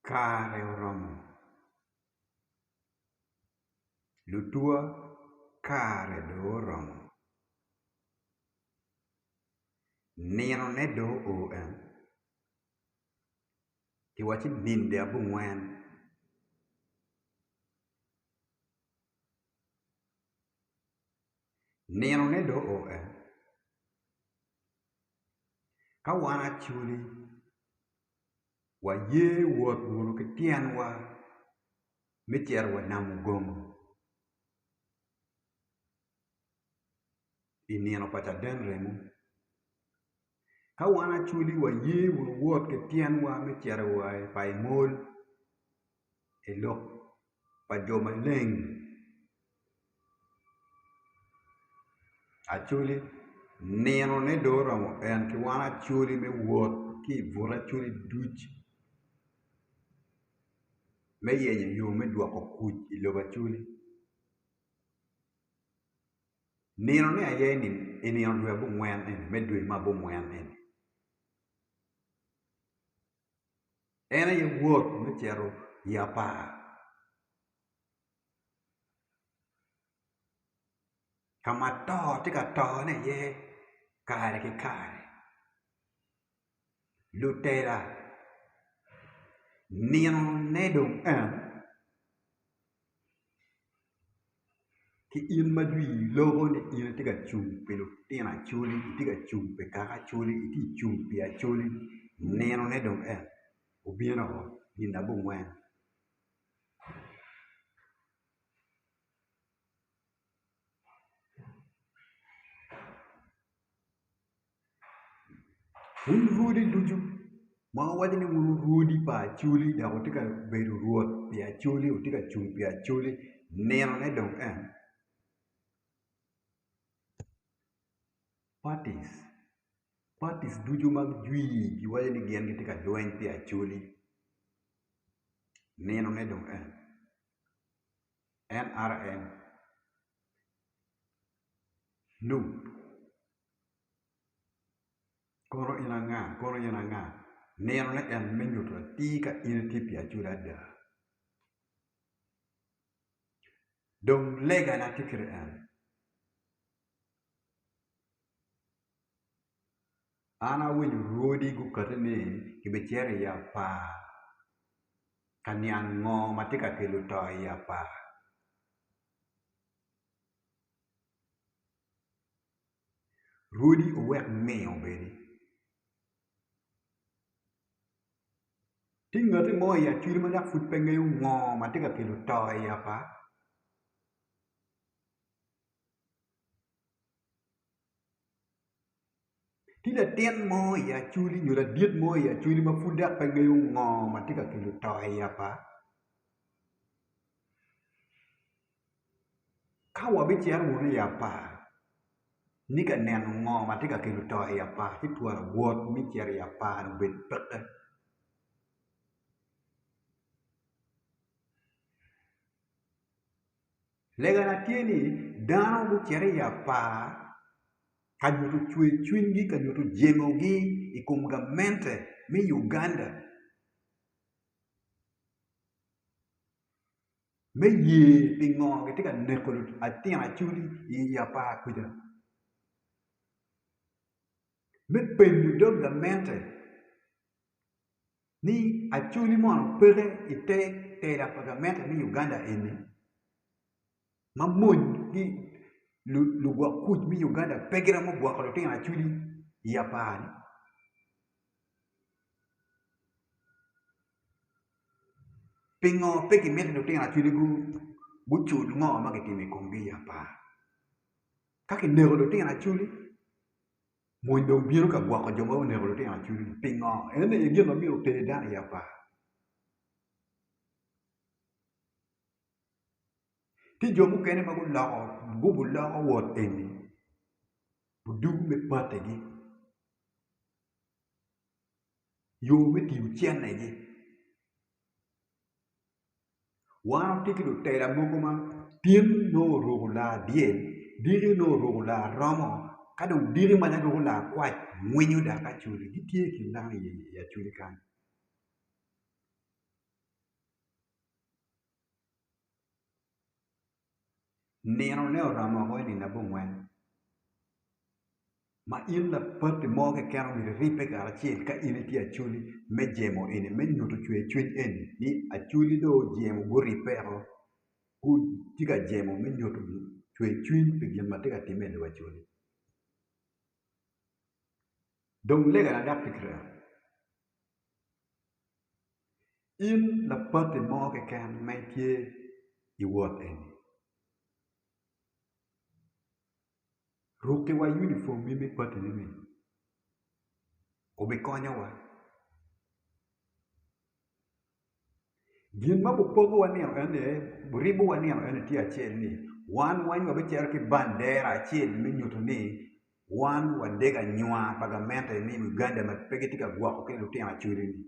Kare oromo lutwa kare dong oromo ninone dong oo en kiwacci ninde abongwen ninone dong oo en ka wan acoli waye wot wunu ki tyenwa me cito wa namo gongo i nino pa caden remo ka wan acoli waye wunu wot ki tyenwa me cito wa i paimol i lok pa jo maleng Acholi ninone dong oromo en ki wan acholi me wot ki i but acholi duc me yenyo yo me dwoko kuc i lobo acholi ninone aye i nino dwe abongwen eni me dwe me abongwen eni en aye wot me cito i apar. Ka ma to tye ka tone iye kare ki kare lutela ninone dong en ki in ma jwi iloko ni in itye ka cung pi lutino acholi itye ka cung pi kaka acholi itye ka cung pi acholi ninone dong en obino nino abongwen. Wun rwodi ducu ma wuwaco ni wun wurwodi pa Acholi dok wutye ka bedo rwot pi Acholi wutye ka cung pi Acholi ninone dong en patis patis ducu ma jwi giwaco ni gin gitye ka lweny pi Acholi ninone dong en NRM NUP kono in anga kono in anga ninone en me nyuto atir ka in itye pi Acholi ada dong legana tye kite en. An awinyo rwodi gukati ni gibicito i apar ka niang ngo ma tye ka kelo to i apar. Rwodi owek miyo bene tye ngati mo i acwili ma dok pud pe ngeyo ngo ma tye ka kelo to i apar. Tye latin mo i acholi nyo ladit mo i acholi ma pud dok pe ngeyo ngo ma tye ka kelo to i apar ka wabicito wunu i apar ni ka neno ngo ma tye ka kelo to i apar ci twero wot me cito i apar obed peke. Legana tye ni dano gucito i apar ka nyuto cwercwinygi ka nyuto jemogi i kom gamente me Uganda me ye pingo gitye ka neko litino acholi i apar kwija me penyo dog gamente ni Acholi mono peke i te tela pa gamente me Uganda eni ma mony ki lugwok kuc me Uganda pe giromo gwoko lutino Acholi i apar-ni. Pingo pe gimito ni lutino Acholi gucul ngo ma gitimo i komgi i apar? Ka kineko lutino Acholi Mony dong bino ka gwoko jo ma oneko lutino acwili-ni. Pingo? En aye gin ma myero oter dano i apar. Tye jo mukene ma guloko gubuloko wot eni odugu me patigi, yo me tiyo cenegi. Wan watye ki lutela mogo ma tin nongo oruko laa dyel diki nongo oruko laa romo ka dong diki maca ruko laa kwac ngwinyo dok acholi gitye i kin dano i acholi kany. Ninone oromo woko i nino abongwen ma in lapatti mo keken omyero iribbe karacel ka in itye acholi me jemo eni me nyuto cwercwiny eni ni acholi dong ojemo guribbe o gitye ka jemo me nyuto cwercwiny pi gin ma tye ka timme i lobo acholi. Dong legana dok tye kit eno in lapatti mo keken ma itye i wot eni rukki wa unifommi me pattini-ni obikonyowa. Gin ma bipokowa nino eni aye biribowa nino eni tye acel ni wan weng wabicito ki bandera acel me nyuto ni wan wadego anywar pa gamente me Uganda ma pe gitye ka gwoko ki lutino acholi-ni.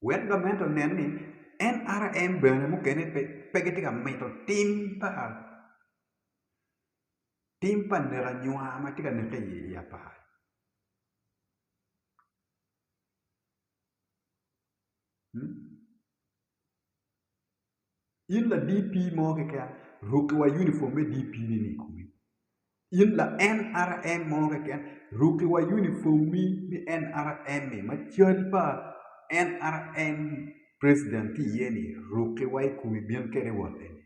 Wek gamente onen ni NRM bene mukene pe gitye ka mito tim pa tim pa nek anywar ma tye ka neke i apar. In la DP mo keken ruki wa uniform me DP ni i komi in la NRM mo keken ruki wa uniform mi me NRM ni ma cal pa NRM president tye iye ni ruki wa i komi bin kwede i wot eni.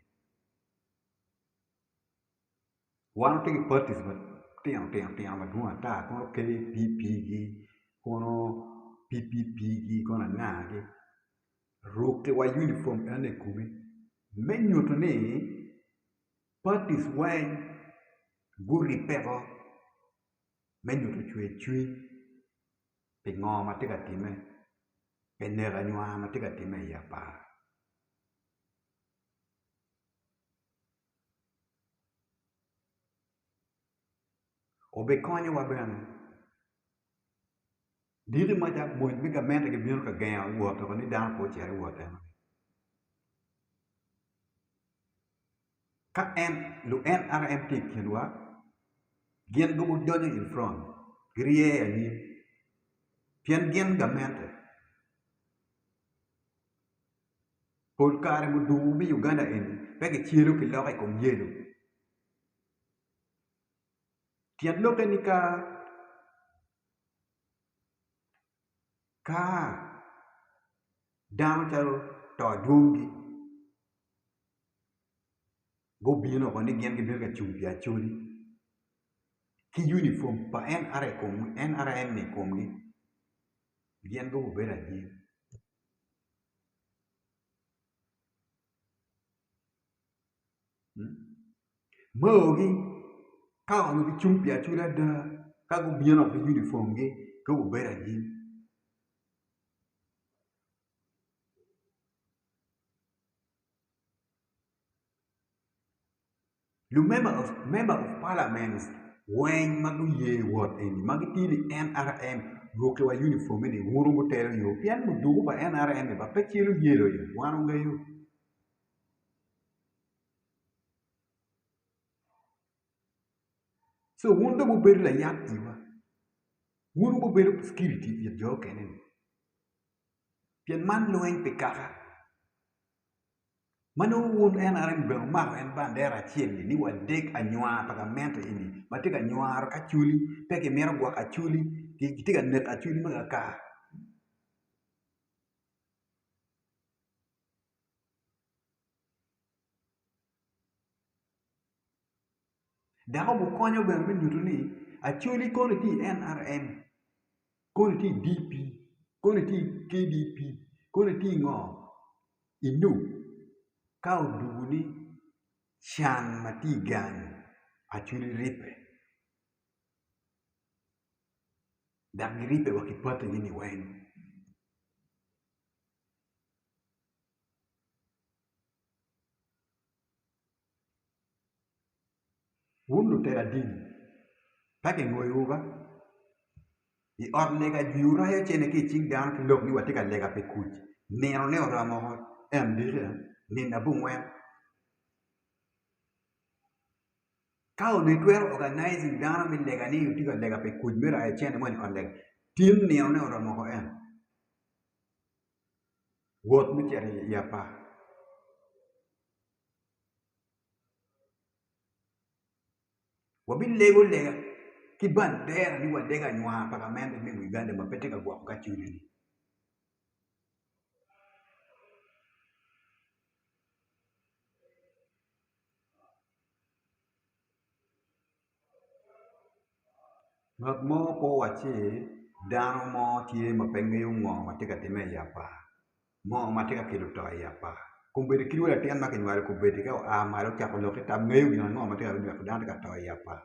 Wan watye ki parties matino tino tino madwong ata kono KPP gi kono PPP gi kono anga gi ruki wa uniform eno i komi me nyuto ni parties weng guribbe o me nyuto cwer cwiny pi ngo ma tye ka timme pi nek anywar ma tye ka timme i apar. Obikonyowa bene diki maca mony me gamente gibino ka gengo wot ni dano pe ocit i wot eno ka en lu NRM tye i kinwa gin gudonyo in front girye anyim pien gin gamente. Pol kare muduku me Uganda eni pe kicelo ki loko i kom yelo. Tyen lokke ni ka ka dano calo to dwongi gubino woko ni gin gibino ka cung pi Acholi ki unifom pa NRM i komgi gin gubedo anyim. Maogi ka onongo gicung pi acula ada ka gubino ki unifomgi ci gubedo anyim. Lumemba of palament weng ma guye wot eni ma gitye ni NRM ruki wa uniform eni wunu gutelo yo pien muduku pa NRM ni pe celo yelo wan wangeyo. Co wun dong wubedo layab iwa wun wubedo security it jo okene ni pien man lweny pi kaka. Ma nongo wun NRM bene wumako en bandera acel-li ni wadek anywar pa gamente eni ma tye ka nywaro Acholi pe gimito gwoko Acholi gitye ka neko Acholi me kakar. Dako gukonyo bene me nyuto ni Acholi kono tye i NRM kono tye i DP kono tye i KDP kono tye i ngo i nup ka odwogo ni can ma tye i gang Acholi ribbe dok giribbe wa ki patigi ni weng. Wun lutela dini, pe kingoyowu ba? I ot lega jwi wurayo cente ki i cing dano ki lok ni watye ka lega pi kuc. Ninone oromo woko en diki nino abongwen. Ka onongo itwero organizing dano me lega ni wutye ka lega pi kuc me rayo cente moni i ot lega, tin ninone oromo woko en. Wot me cito i apar. Wabilego lega ki bandera ni walego anywar pa gamente me Uganda ma pe tye ka gwoko kacoli-ni. Ngat mo pe owacci dano mo tye ma pe ngeyo ngo ma tye ka timme i apar ngo ma tye ka kelo to i apar kombeddi kadi wa latin ma kinywalo kombeddi ka oa malo ocako lok ki tam ngeyo gin ango ma tye ka weko dano tye ka to i apar.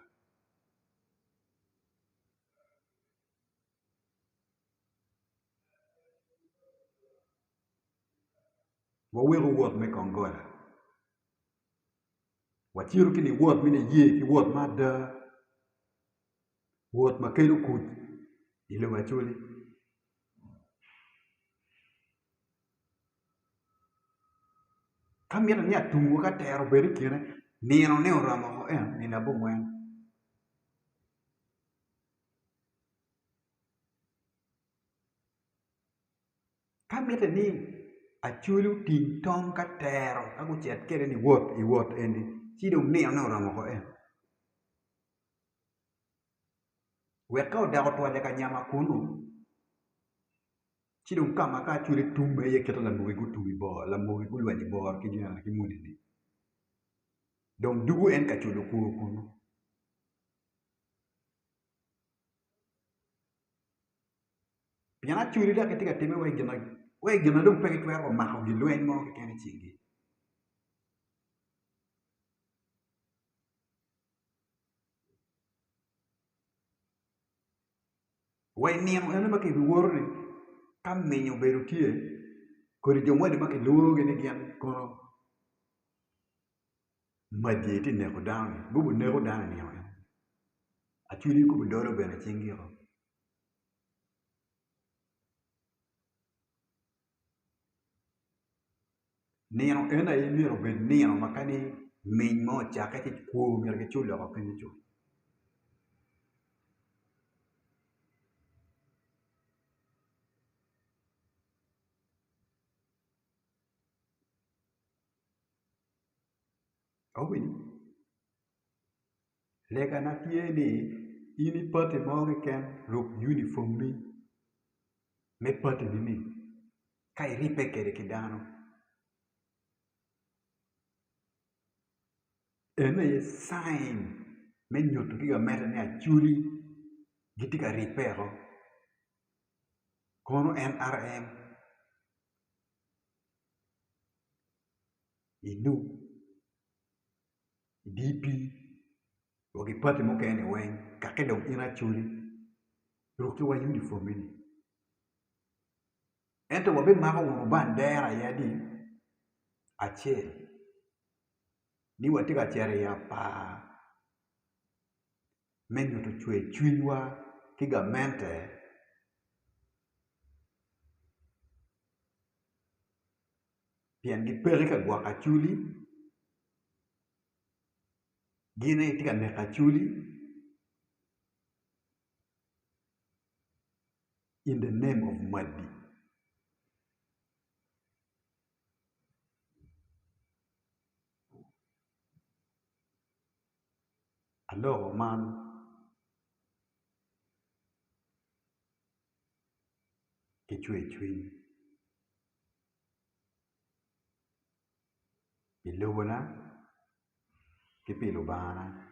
Waweko wot me kongola. Wacito ki niwot me niye ki wot me ada, wot ma kelo kuc i lobo Acholi. Ka mitte ni atumwa ka tero obed i kine, ninone oromo woko eno nino abongwen. Ka mitte ni Acholi oting tong ka tero ka gucit kwede niwot i wot eni ci dong ninone oromo woko eno wek ka odok otwalle ka nyama kunu ci dong ka ma ka Acholi tumme iye kit ma lamogi gutum i bor lamogi gulwenyo i bor ki muni-ni dong dugo en ka culo kwor kunu. Pien acwali dok gitye ka timme wai gin ma dong pe gitwero wa mako gilweny mo keken i cinggi. Wa i nino eno ma kibiwoto-ni ka minyo obedo tye kodi jo moni ma kilwongogi ni gin kono maji aye tye ka neko dano-ni gubineko dano i nino eno acwali gubidolo bene cinggi-o. Nino eno aye myero obed nino ma ka ni miny mo ocakke ci kwo myero gicul loko piny ocul. Awinyo. Legana tye ni in i pati mo keken ruk unifommi me patini-ni ka iribbe kwede ki dano. Eno aye cain me nyuto ki gamente ni acholi gitye ka ribbe-o kono NRM i NUP. DP wa ki pati mukene ni weng kake dong in acholi rukki wa uniform eni ento wabimako wunu bandera aye adi acel ni watye ka cito i apar me nyuto cwer cwinywa ki gamente pien gipeke ka gwoko acholi Gin aye gitye ka neko acholi in the name of madi. Aloko man ki cwercwiny. Pi lobona ki pi Lubangana.